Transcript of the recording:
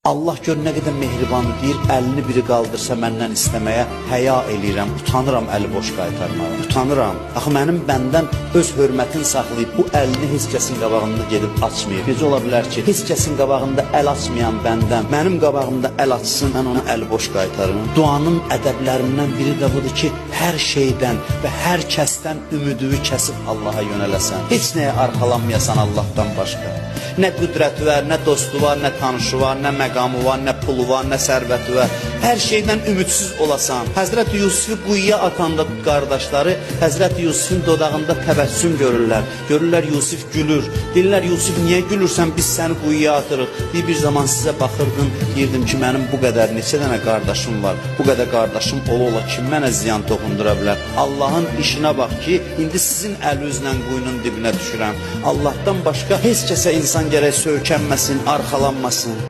Allah gör nə qədər mehribandır, deyir, əlini biri qaldırsa məndən istəməyə həya eləyirəm, utanıram əli boş qaytarmağa. Utanıram. Axı mənim bəndəm öz hörmətini saxlayıb bu əlini heç kəsin qabağında gedib açmayıb. Necə ola bilər ki, heç kəsin qabağında əl açmayan bəndəm mənim qabağımda əl açsın, mən ona əli boş qaytarım. Duanın ədəblərindən biri də budur ki, hər şeydən və hər kəsdən ümidini kəsib Allaha yönələsən. Heç nəyə arxalanmayasan Allahdan başqa. Nə qüdrəti var, nə dostu var, nə tanışı var, nə məqamı var, nə pulu var, nə sərvəti var. Hər şeydən ümidsiz olasan. Həzrəti Yusifi quyuya atanda qardaşları Həzrəti Yusifin dodağında təbəssüm görürlər. Görürlər Yusif gülür. Deyirlər Yusif niyə gülürsən? Biz səni quyuya atırıq. Deyir, bir zaman sizə baxırdım, deyirdim ki, mənim bu qədər neçə dənə qardaşım var. Bu qədər qardaşım ola-ola kim mənə ziyan toxundura bilər? Allahın işinə bax ki, indi sizin əlinizlə quyunun dibinə düşürəm. Allahdan başqa heç kəsə insan gərək söykənməsin, arxalanmasın.